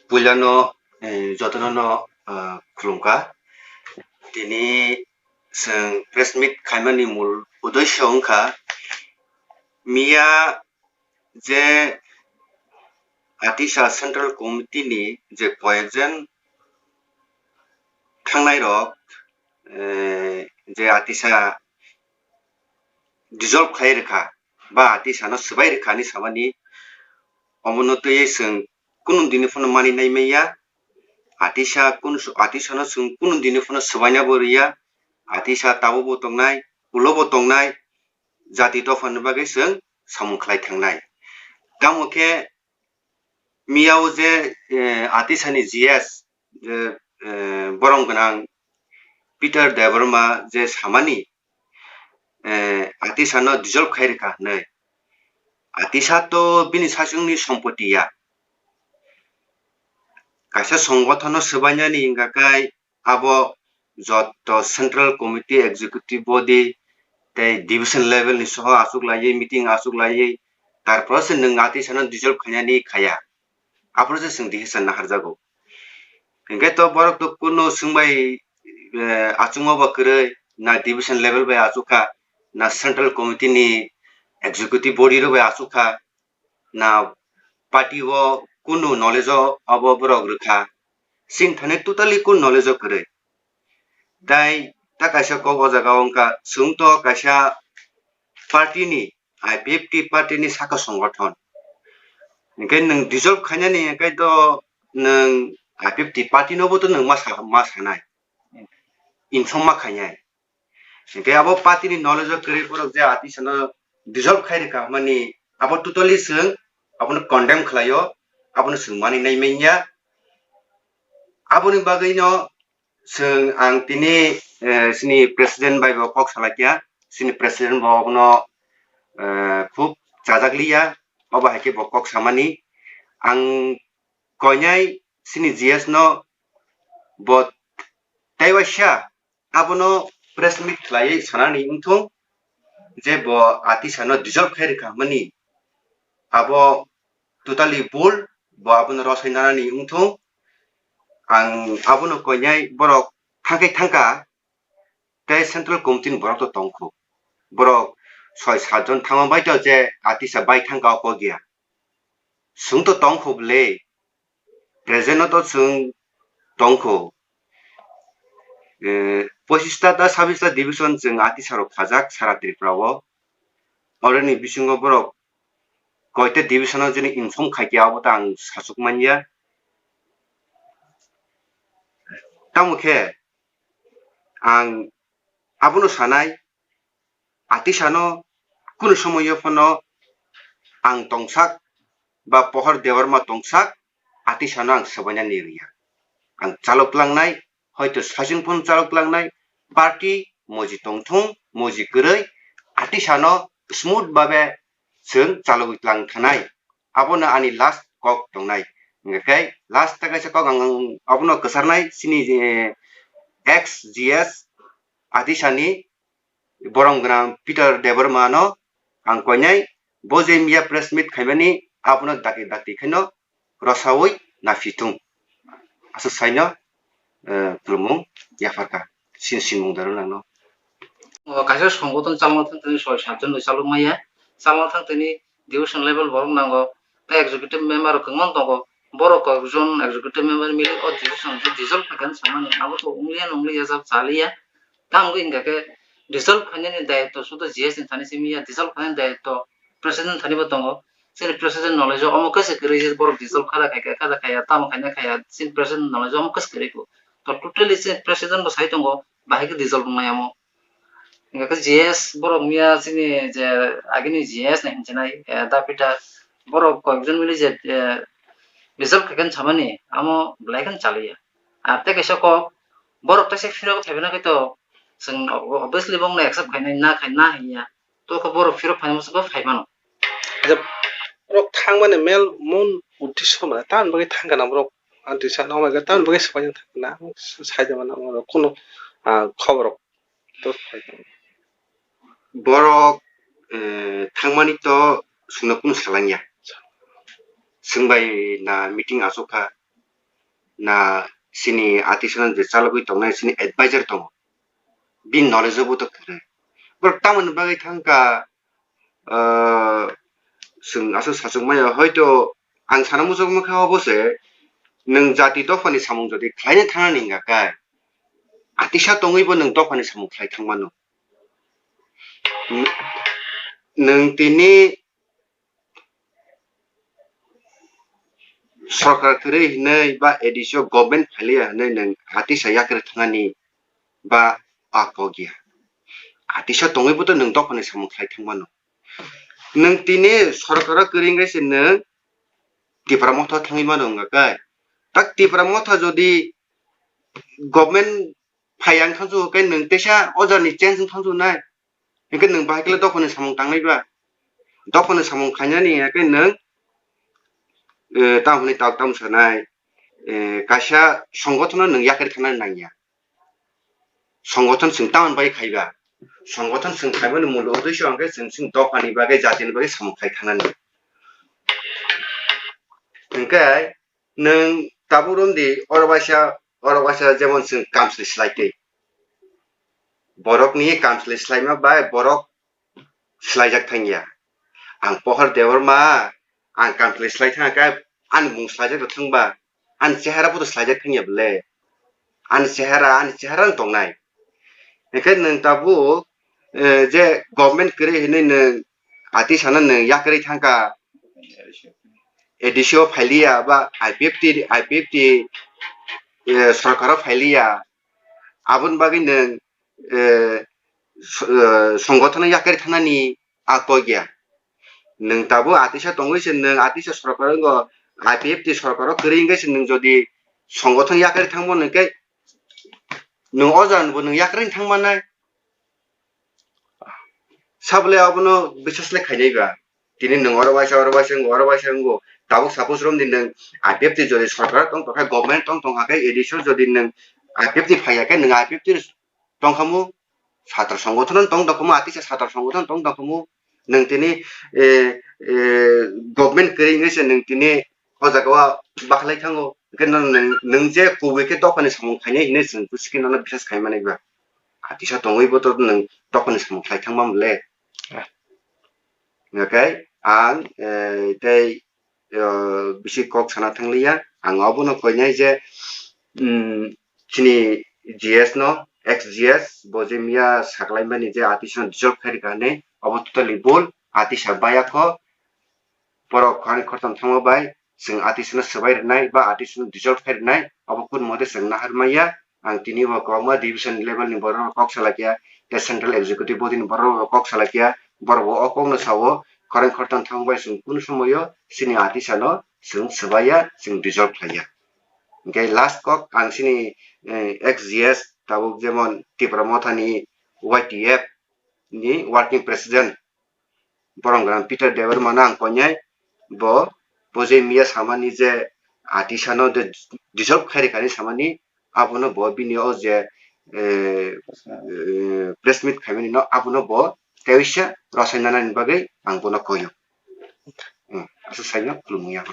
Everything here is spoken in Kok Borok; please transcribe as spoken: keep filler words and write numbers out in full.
Puilano, eh, jotono no, ah, khulumkha. Tini chwng press meet khaimani mul uddesho wngkha miya je Atisa Central Committee ni je koyekjon thangnai rok, eh, je Atisa dissolve khai rwkha ba Atisa no swbai rwkha hinwi samani, omono twiwi chwng kunu dini phano mani nai manya. Atisa kunu, Atisa no chwng kunu dini phano swbaina bo rwya. Atisa tabuk bo tongnai, ulo bo tongnai, jati dopha ni bagwi chwng samung khlai thangnai. Tamo khe miya o je, eh, Atisa ni G S, je, eh, borom gwnang Peter Debbarma je samani, eh, Atisa no dissolve khai rwkha hinwi. Atisa to bini sachwng ni sompoti ya. Kaisa songothono swbainani hingkha khe abo joto Central Committee, Executive Body tei Division level ni soho achuk laiwi, meeting achuk laiwi, tarpore se nwng Atisa no dissolve khainani khaya. Aphuru se chwng decision naharjago. Hinkhe to borok to kunu swngbai, eh, achukma ba kwrwi, na division level bai achukha, na Central Committee ni Executive Body rok bai achukha, na party o kunu knowledge o abo borok rwkha. Chini thani totally kunu knowledge o kwrwi. Tai ta kaisa kok o jaga o wngkha, chwng to kaisa party ni, I P F T party ni saka songothon. Hinkhe nwng dissolve khainani hinkhe to nwng I P F T party no bo to nwng ma sa, ma sanai. Inform ma khainai. Hinkhe abo party ni knowledge o kwrwi borok je Atisa no dissolve khai rwkha mani abo totally chwng abono condemn khlaio, abono chwng mani nai manya. Aboni bagwi no chwng ang tini, eh, chini president bai bo kok salai kha, chini president bo abono, eh, khub chajak liya, obo hai khe bo kok samani. Ang koinai chini G S no bo tei waisa abono press meet khlaiwi sanani wngthung je bo Atisa no dissolve khai rwkha mani abo totally bul, bo abono rosai nanani wngthung. Ang abono koinai borok thangkai thangkha tei Central Committee ni borok to tongkhu. Borok soi sat jon thangma bai to je Atisa bai thangkha o kok ya. Chwng to tongkhu bwle, present no to chwng tongkhu. Eh, pochista ta sabista division chwng Atisa rok khajak sara Tripura o. Oroni bisingo borok koita division o jini inform khaikhe abo ta ang sachuk manya. Tamo khe ang abono sanai, Atisa no kunu somoyo phano ang tongsak ba Pohor Debbarma tongsak, Atisa no ang swbaina ni rwya. Ang chalok tlangnai, hoito sachwng phano chalok tlangnai, party moji tongthung, moji kwrwi, Atisa no smooth babe chwng chalogwi tlang thanai. Abono ani last kok tongnai. Hingkhe last ta kaisa kok ang abono kwcharnai, chini, eh, ex G S Atisa ni borom gwnang Peter Debbarma no ang koinai, bo je miya press meet khaimani abono dakti dakti khaino rosaui naphithung. Aswk saino, eh, khulumung yapharkha. Sin sinmung daro nangno. O kaisa songothon chalma thang tini soi sat jon bai chalok maya. Chalma thang tini division level borok nango. Tei executive member rok kwbangma tongo. Borok kokjon executive member mili o division khe dissolve khaikha hinwi samani. Abo to wngliya nwngliya jab chaliya. Tamo wngkha khe dissolve khainani dayitw sudu G S ni thani simi ya, dissolve khainani dayitw president thani bo tongo. Chini president knowledge o omo khe se kwrwi je borok dissolve kha da khai kha, kha da khai ya, tamo khaina khai ya, chini president knowledge o omo khe se kwrwi kho. To totally chini president bo sai tongo, bahai khe dissolve wngnai omo. Hingkha khe G S borok miya chini je agini G S ni hinchinai, eh, da Peter borok koyekjon mili je, eh, dissolve khaikha hinwi samani, amo belai kheno chaliya. Ar tei kaisa kok, borok teisa phirok thaibai na khe to, chwng obviously bongno accept khainai, na khai, na hinya. To khe borok phirok phaina muchungkhe phai mano. Je borok thangmani mel mun uddesho mane, tamoni bagwi thangkha na borok, anti sa noknai khe tamoni bagwi swbaijak thangkha na, saida mano borok kunu, ah, khobor rok to phai tong. Borok, eh, thangmani to chwngno kunu salangya. Chwng bai na meeting achukha. na chini atisano je chalogwi tongnai chini advisor tongo, bini knowledge o bo to kwrwi. Borok tamoni bagwi thangkha, ah, chwng aswk sachwk maya, hoito ang sana muchung mankha obo se, nwng jati dophani samung jodi khlaina thangnani hwnkha khe, atisa tongwibo nwng dophani samung khlai thangmano. Nwng tini sorkar kwrwi hinwi ba A D C o government phailiya hinwi nwng atisa yakarwi thangnani ba a kok ya. Atisa tongwibo to nwng dophani samung khlai thangmano. Nwng tini sorkaro kwrwi wngkhe se nwng Tipra Motha thangwi mano wngkha khe. Tak Tipra Motha jodi government phai ang thangsu khe nwng teisa o jani change wng thangsu nai. Hinkhe nwng bahai khe dophani samung tangnai ba? Dophani samung khainani hinkhe nwng, eh, tamo hwnwi tok tamo sanai, eh, kaisa songothono nwng yakarwi thangnani nangya. Songothan chwng tamoni bagwi khaiba? Songothan chwng khaimani mul uddesho hwnkhe chwng chwng dophani bagwi, jatini bagwi samung khai thangnani. Hinkhe nwng tabuk romdi oro waisa, oro waisa jemon chwng kamchwlwi swlai twi. Borokni kamchwlwi swlaima bai borok swlaijak thangya. Ang Pohor Debbarma, ang kamchwlwi swlai thangkha, ani mung swlaijak rw thangba, ani chehara bo to swlaijak thangya bwle. Ani chehara, ani chehara no tongnai. Hinkhe nwng tabuk, eh, je government kwrwi hinwi nwng atisano nwng yakarwi thangkha, A D C o phailiya ba I P F T, I P F T, eh, sorkaro phailiya, aboni bagwi nwng, eh, s-, eh, songothono yakarwi thangnani a kok ya. Nwng tabuk atisa tongwi se nwng atisa sorkar wngkha, I P F T sorkaro kwrwi wngkhe se nwng jodi songothono yakarwi thangmano hwnkhe nwng o jagano bo nwng yakarwi thangmannai. Sabole abono biswas le khainai ba. Tini nwng oro waisa, oro waisa wngo, oro waisa wngo. Tabuk suppose romdi nwng I P F T jodi sorkar tong tongkha, government tong tongkha khe, A D C o jodi nwng I P F T phaiya khe, nwng I P F T tongkhamu, satra songothono tong tongkhamu, atisa satra songothono tong tongkhamu. Nwng tini, eh, eh, government kwrwi wngwi se nwng tini o jaga o bakhlai thango. Hwnkhe nwng, nwng, nwng je kubui khe dophani samung khainai hinwi chwng busi khe nono biswas khaimani ba? Atisa tongwi bo to nwng dophani samung khlai thangma mole. Ah. Hwnkhe ang, eh, tei, eh, bisi kok sana thangliya. Ang obono koinai je, mm, chini G S no, ex G S, bo je miya saklaimani je atisano dissolve khairikha hinwi, obo totally bul, atisa bayakho, borok khani khortam thangma bai, chwng atisano swbai rwnai ba atisano dissolve khai rwnai, obo kun mote chwng nahar maya. Ang tini bo kwbangma division level ni borok rok kok salai kha, tei central executive body ni borok rok kok salai kha, borok bo o kok no sao, khorang khortam thang bai chwng kunu somoyo chini atisano chwng swbaiya, chwng dissolve khlaiya. Hwnkhe last kok ang chini, eh, ex G S tabuk jemon Tipra Motha ni Y T F ni working president, borok gwnang Peter Debbarma no ang koinai, bo, bo je miya samani je atisano de dissolve khairikha hinwi samani, abono bo bini o je, eh, eh, press meet khaimani no abono bo teisa rwchapna nani bagwi ang bono koio. Hmm, aswk saino khulumung ya.